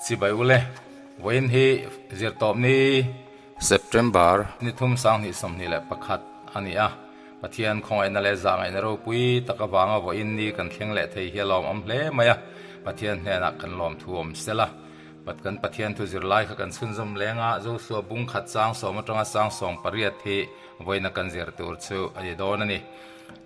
Chibai ule, vawiin hi zirtawpni September ni thum 2021 a ni a, Pathian khawngaihna leh zahngaihna ropui tak avanga vawiin ni kan thleng leh thei hi a lawmawm hle mai a, Pathian hnenah kan lawmthu awm sela. Pat kan Pathian thu zirlai kha kan chhunzawm leng a, Josua bung khat chang sawm atanga chang sawm pariat hi vawiina kan zir tur chu a ni dawn a ni.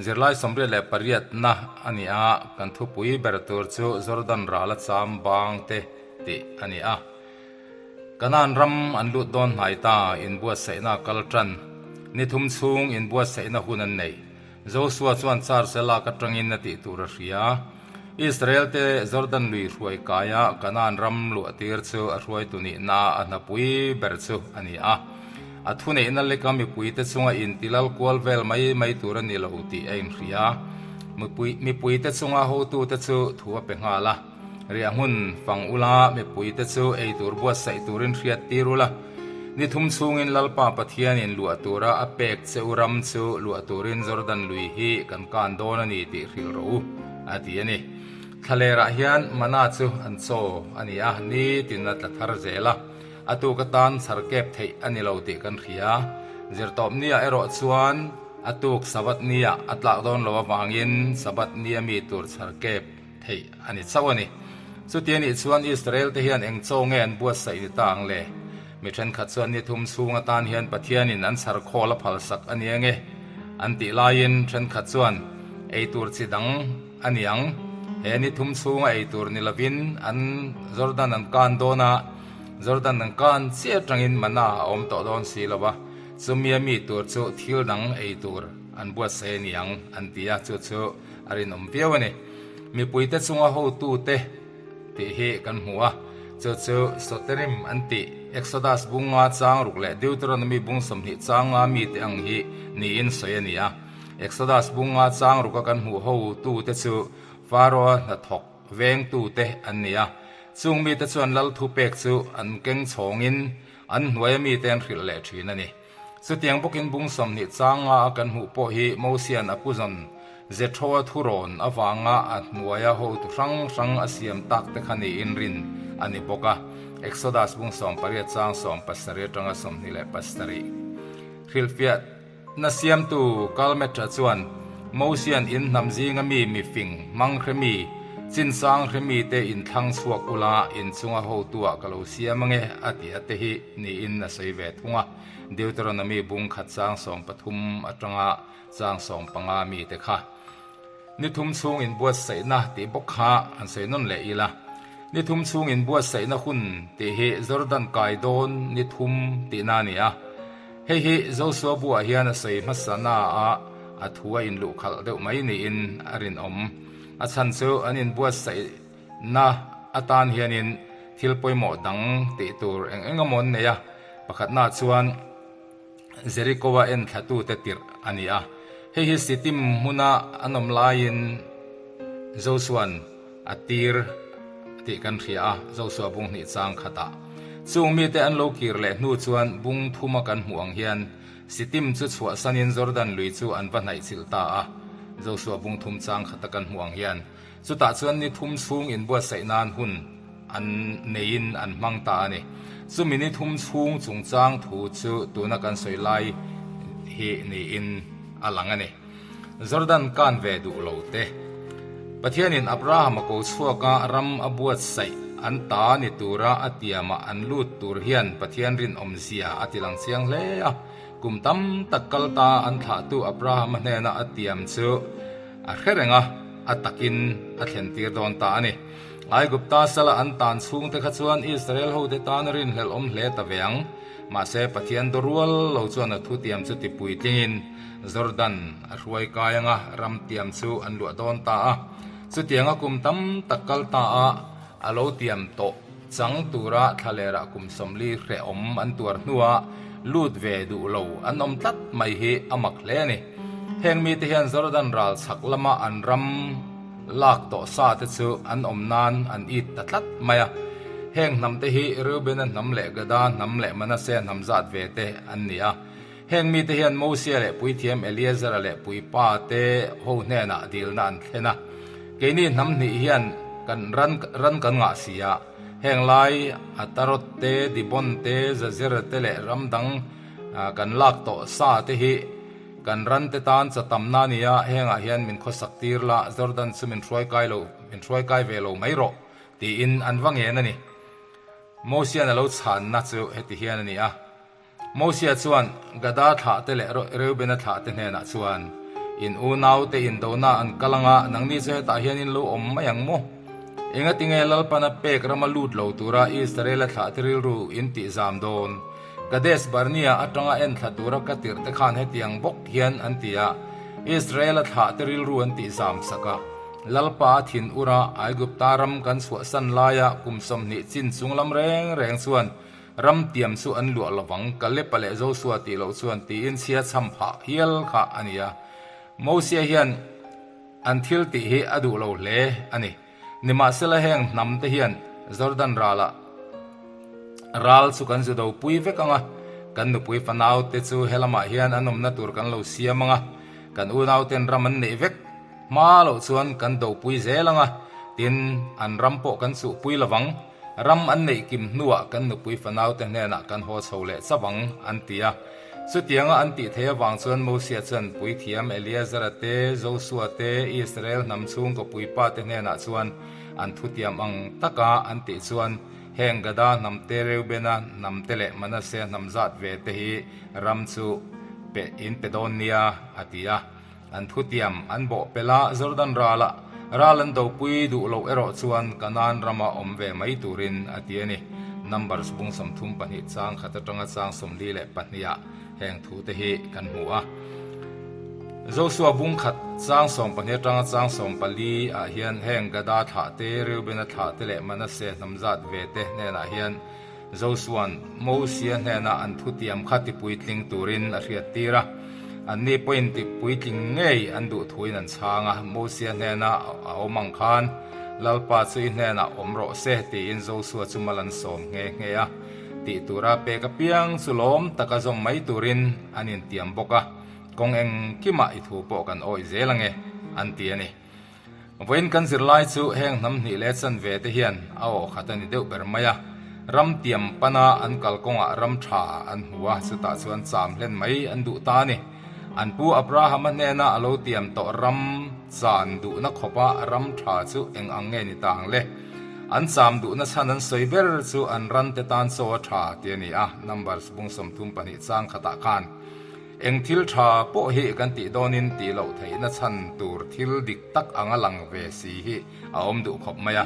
Zirlai 88 na a ni a, kan thupui ber tur chu Jordan rala cham bang te tih a ni a. Kanaan ram an lut dawn hnai ta, inbuatsaihna a kal tan. Ni thum chhung inbuatsaihna hun an nei. Josua chuan char se lak atangin a tih tur a hria. Israel te Jordan lui hruai kaia Kanaan ram luah tir chu a hruaitu nihna a hnapui ber chu a ni a. A thuneihna leka mipuite chunga intilal kual vel mai mai tur a ni lo tih a inhria. Mipuite chunga hotute chu thu a pe nghal a. Riah hmun fang ula, mipuite chu ei tur buatsaih turin hriat tir ula. Ni thum chhungin Lalpa Pathianin luah tura a pek che u ram chu luah turin Jordan lui hi kan kan dawn a ni tih hrilh rawh u, a ti a ni. Thlalerah hian mana chu an chaw a ni a, nitin a tla thar zel a. A tuk atan chhar kep theih a ni lo tih kan hria. Zirtawp nia erawh chuan a tuk Sabbath nia a tlak dawn lo avangin Sabbath nia mi tur chhar kep theih a ni chauh a ni. Chuti anih chuan Israel te hian eng chaw nge an buatsaih ni ta ang le? Mi thenkhat chuan ni thum chhung atan hian Pathianin an chhar khawl a phalsak a ni ange an tih laiin thenkhat chuan ei tur chi dang a ni ang. He ni thum chhunga ei tur ni lovin an Jordan an kan dawn a, Jordan an kan chiah atangin mana a awm tawh dawn si lo va, chumia mi tur chu thil dang ei tur an buatsaih a ni ang an ti a, chu chu a rinawm viau a ni. Mipuite chunga hotute tih hi kan hmu a, chu chu Soterim an tih Exodus bunga chang ruk leh Deuteronomy bung 20 changa mite ang hi niin sawi a ni a. Exodus bunga chang ruka kan hmuh hotute chu Pharaoh-a hnathawk vengtute an ni a. Chung mite chuan lal thupek chu an keng chhawngin an hnuaia mite an hrilh leh thin a ni. Chutiang bawkin bung 20 changa a kan hmuh pawh hi Mosian a puzawn Jethro-a thurawn avanga a hnuaia hotu hrang hrang a siam tak te kha niin rin a ni bawk a. Exodus bung 18 chang 17 atanga 27. Hrilhfiah. Na siamtu Kalmetra chuan Mosian in hnam zinga mi mifing, hmang hre mi, chinsang hre mite in thlang chhuak ula in chunga hotuah ka lo siam ange a ti a te hi niin a sawi ve thung a. Deuteronomy bung khat chang 13 atanga chang 15 mite kha ni thum chhung inbuatsaihna tih bawk kha an sawi nawn leh ila. Ni thum chhung inbuatsaihna hun tih hi Jordan kai dawn ni thum tihna a ni a. Hei hi Josua buah hian a sawi hmasa na a, a thu a inluh khalh deuh mai niin a rinawm. A chhan chu an inbuatsaihna atan hianin thil pawimawh dang tih tur eng eng emaw an nei a, pakhatna chuan Jeriko-a enthlatute tirh a ni a. Hei hi Sittim hmuna an awm laiin Josua'n a tir tih kan hria a, Josua bung hnih chang khatah. Chung mite an lo kir leh hnu chuan bung thuma kan hmuh ang hian Sittim chu chhuahsanin Jordan lui chu an va hnaih chilh ta a, Josua bung thum chang khata kan hmuh ang hian. Chutah chuan ni thum chhung inbuatsaih nan hun an neiin an hmang ta a ni. Chumi ni thum chhung chungchang thu chu tuna kan sawi lai hi niin a lang a ni. Jordan kan ve duh lo te. Pathianin Abraham a ko chhuak a, ram a buatsaih an ta ni tura a tiamah an lut tur hian Pathian rinawmzia a ti lang chiang hle a. Kum tam tak kal ta an thlahtu Abraham-a hnena a tiam chu a hre reng a, a takin a thlen tir dawn ta a ni. Aigupta sala an tan chhungte kha chuan Israel hote tan a rinhlelh awm hle ta ve ang. Mahse, Pathian dawrual lo chuan a thutiam chu tipuitlingin Jordan a hruai kai anga ram tiam chu an luah dawn ta a. Chutianga kum tam tak kal ta a, a lo tiam tawh chang tura thlalerah kum 40 hrehawm an tuar hnuah lut ve duh lo an awm tlat mai hi a mak hle a ni. Heng mite hian Jordan ral chhak lama an ram lak tawh sa te chu an awm nan an it ta tlat mai a. Heng hnam te hi Reubena hnam leh Gada hnam leh Manase hnam zat ve te an ni a. Heng mite hian Mosia leh puithiam Eleazara leh puipa te ho hnenah dilna an thlen a. Keini hnam hnih hian kan ran ran kan ngah si a. Heng lai Atarot te, Dibon te, Jazer te leh ram dang kan lak tawh sa te hi kan ran te tan cha tamna a ni a, hengah hian min khawsak tir la, Jordan chu min hruai kai lo, min hruai kai ve lo mai rawh, tiin an va ngen a ni. Mosian a lo chhanna chu heti hian a ni a. Mosia chuan Gada thlahte leh Reubena thlahte hnenah chuan, In unaute indona an kal anga, nangni chu hetah hian in lo awm mai ang maw? Engatinge Lalpana pek rama lut lo tura Israela thlahte rilru in tih zam dawn? Kadesh Barnea atanga enthla tura ka tirhte khan hetiang bawk hian an ti a, Israela thlahte rilru an tih zam sak a. Lalpa a thin ura Aigupta ram kan chhuahsan laia kum 20 chin chunglam reng reng chuan Ram tiam chu an luah lovang, Kalepa leh Josua tih loh chuan tiin chhia chham phah hial kha a ni a. Mosia hian an thil tih hi a duh lo hle a ni. Nimahsela heng hnam te hian Jordan ralah ral chu kan zu do pui vek ang a, kan nupui fanau te chu helamah hian an awmna tur kan lo siam ang a, kan unau ten ram an neih vek hma loh chuan kan do pui zel ang a, tin an ram pawh kan chuh pui lovang. Ram an neih kim hnuah kan nupui fanaute hnenah kan haw chho leh chauh ang, an ti a. Chutianga an tih theih avang chuan Mosia chuan puithiam Eleazara te, Josua te, Israel hnam chhungkaw puipate hnenah chuan an thutiam ang taka an tih chuan heng Gada hnam te, Reubena hnam te leh Manase hnam zat ve te hi ram chu pe in pe dawn nia, a ti a. An thutiam an bawh pelh a, Jordan ralah ral an dopui duh loh erawh chuan Kanaan rama awm ve mai turin a ti a ni. Numbers bung 32 chang khat atanga chang 42 ah heng thute hi kan hmu a. Josua bung khat chang 12 atanga chang 14 ah hian heng Gada thlah te, Reubena thlah te leh Manase hnam zat ve te hnenah hian Josua'n Mosia hnena an thutiam kha tipuitling turin a hriattir a. Anni pawhin tipuitling ngei an duh thuin an chhang a. Mosia hnena a awm ang khan, Lalpa chu i hnenah awm rawh se, tiin Josua chu mal an sawm nghe nghe a. Tih tura pek apiang chu lawm taka zawm mai turin an intiam bawk a. Kawng engkimah i thu pawh kan awih zel ange, an ti a ni. Vawiin kan zirlai chu heng hnam hnih leh chanve te hian a awh khat a ni deuh ber mai a, ram tiam pana an kalkawngah ram tha an hmu a, chutah chuan cham hlen mai an duh ta a ni. An pu Abrahama hnena a lo tiam tawh ram chan duhna khawpa ram tha chu eng ang nge ni ta ang le? An cham duhna chhan an sawi ber chu an ran te tan chaw a tha ti a ni a, Numbers bung 32 chang khatah khan. Eng thil tha pawh hi kan tih dawnin tih loh theihna chhan tur thil dik tak anga lang ve si hi a awm duh khawp mai a.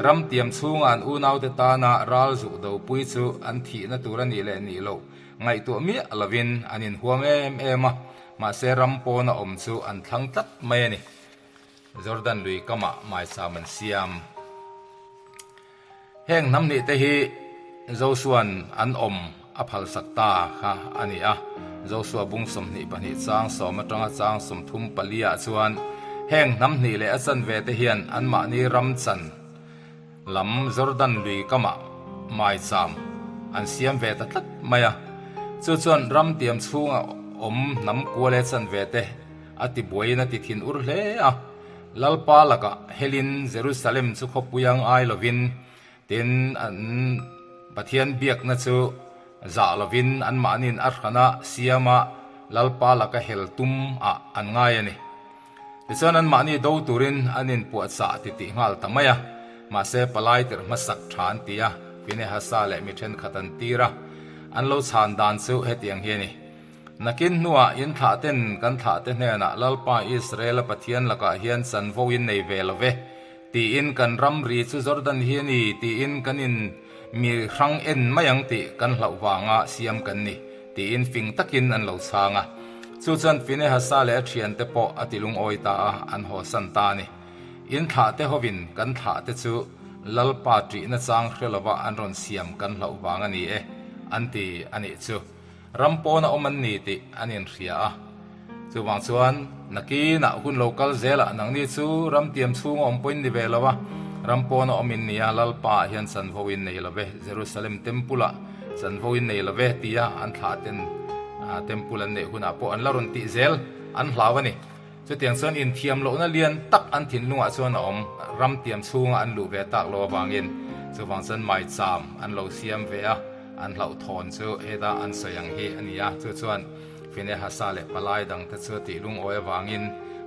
Ram tiam chhunga an unaute tana ral zuh dopui chu an thihna tur a nih leh nih loh ngaihtuah miah lovin an inhuam em em a, mahse ram pawna awm chu an thlang tlat mai a ni. Jordan lui kamah maisam an siam. Heng hnam hnih te hi Josua'n an awm a phalsak ta kha a ni a. Josua bung 22 chang sawm atanga chang 34 ah chuan heng hnam hnih leh a chanve te hian anmahni ram chan lam Jordan lui kamah maicham an siam ve ta tlat mai a. Chu chuan ram tiam chhunga awm hnam kual leh chanve te a ti buaiin a ti thin ur hle a. Lalpa lakah helin Jerusalem chu khawpui ang ai lovin, tin an Pathian biakna chu zah lovin anmahniin a hrana siama Lalpa laka hel tum ah an ngai a ni. Tichuan anmahni do turin an inpuahchah titih nghal ta mai a, mahse palai tirh hmasak tha an ti a, Phinehasa leh mi thenkhat an tir a, an lo chhan dan chu hetiang hi a ni. Nakin hnuah in thlahten kan thlahte hnenah Lalpa Israela Pathian lakah hian chanvo in nei ve lo ve, tiin kan ramri chu Jordan hi a ni tiin kan in mi hrang en mai ang tih kan hlauh vanga siam kan ni, tiin fing takin an lo chhang a. Chu chuan Phinehasa leh a thiante pawh a ti lungawi ta a, an hawsan ta a ni. In thlahte hovin kan thlahte chu Lalpa ṭihna chang hre lova an rawn siam kan hlauh vang a ni e, an ti a nih chu. Ram pawna awm an ni tih an inhria a. Chuvang chuan nakinah hun lo kal zelah nangni chu ram tiam chhunga awm pawhin ni ve lo a, ram pawna awm in nia Lalpa ah hian chanvo in nei lo ve, Jerusalem Temple ah chanvo in nei lo ve tia an thlah ten Temple an neih hunah pawh an la rawn tih zel an hlau a ni. Chutiang chuan inthiam lohna lian tak an thinlungah chuan a awm, ram tiam chhunga an luh ve tak lo avangin. Chuvang chuan maicham an lo siam ve a, an hlauhthawn chu heta an sawi ang hi a ni a. Chu chuan Finehasa leh palai dangte chu tih lungawi avangin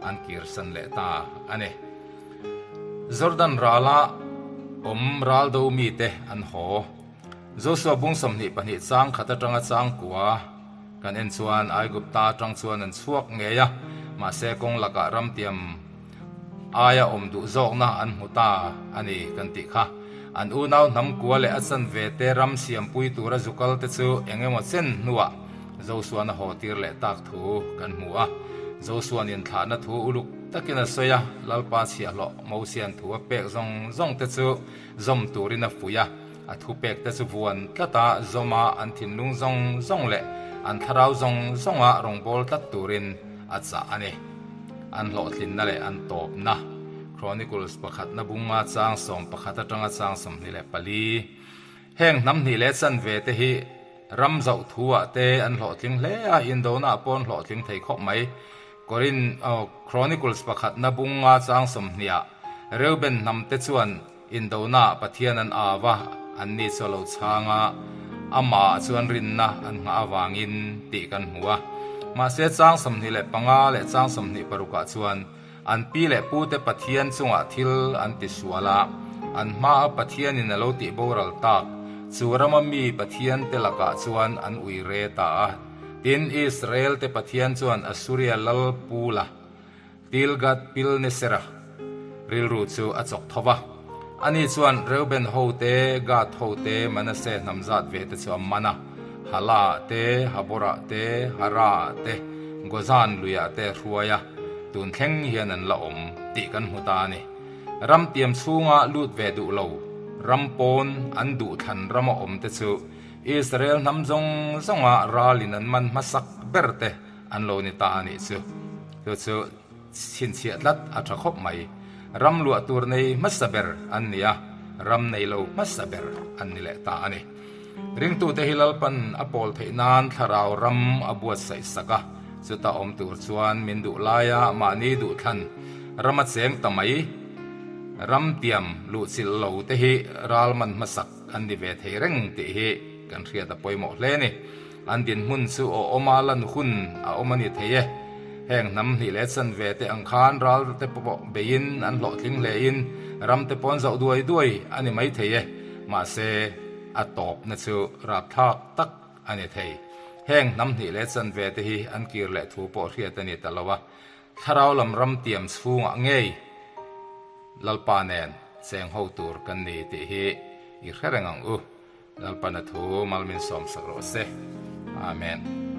an kirsan leh ta a ni. Jordan rala awm raldo mite an haw. Josua bung 22 chang khat atanga chang kua kan en chuan Aigupta atang chuan an chhuak ngei a, mahse kawng lakah ramtiam aia awm duh zawkna an hmu ta a ni kan tih kha. An unau hnam kua leh a chanve te ram siampui tura zukal te chu eng emaw chen hnuah Josuan a haw tir leh tak thu kan hmu a. Josuan inthlahna thu uluk takin a sawi a, Lalpa chhiahhlawh Mosian thu a pek zawng zawng te chu zawm turin a fuih a. A thupek te chu vuan tlat a, zawm a, an thinlung zawng zawng leh an thlarau zawng zawnga rawngbâwl tlat turin a chah a ni. An hlawhtlinna leh an tawpna. Chronicles pakhatna bunga chang 11 atanga chang 24. Heng hnam hnih leh chanve te hi ram zoh thuah te an hlawhtling hle a, indona pawh an hlawhtling thei khawp mai. Korin, Chronicles pakhatna bunga chang 20 ah Reuben hnam te chuan Indona Pathian an au a, anni chu a lo chhang a, amah chuan rinna an nghah avangin tih kan hmu a. Mahse chang 25 leh chang 26 ah chuan an pi leh pute Pathian chungah thil an ti sual a, an hmaa Pathianin a lo tih boral tak chu rama mi Pathian te lakah chuan an ui re ta a. Tin, Israel te Pathian chuan Assuria lal Pula, Tilgath-pilnesera rilru chu a chawk tho va. Ani chuan Reuben ho te, Gad ho te, Manase hnam zat ve te chu a man a, Hala-ah te, Habor-ah te, Hara-ah te, Gozan luiah te a hruai a, tun thleng hian an la awm tih kan hmu ta a ni. Ram tiam chhunga lut ve duh lo, ram pawn an duhthlan rama awm te chu Israel hnam zawng zawnga ralin an man hmasak ber te An lo ni ta a nih chu. Chu chu chhinchhiah tlat a tha khawp mai. Ram luah tur nei hmasa ber an ni a, ram nei lo hmasa ber an ni leh ta a ni. Ringtute hi Lalpan a pawl theih nan thlarau ram a buatsaih sak a, chuta awm tur chuan min duh laia mahni duhthlan rama cheng ta mai ram tiam luhchilh lo te hi ral man hmasak an ni ve thei reng tih hi kan hriat a pawimawh hle a ni. An dinhmun chu aw awma lan hun a awm a ni thei e. Heng hnam hnih leh chanve te ang khan ral te pawh beiin an hlawhtling hlein ram te pawn zoh duai duai a ni mai thei e. Mahse, a tawpna chu rapthlak tak a ni thei. Heng hnam hnih leh chanve te hi an kir leh thu pawh hriat a ni ta lo a. Thlarau lam ram tiam chhungah ngei Lalpa nen cheng ho tur kan ni tih hi i hre reng ang u. Lalpana thu mal min sawmsak rawh se. Amen.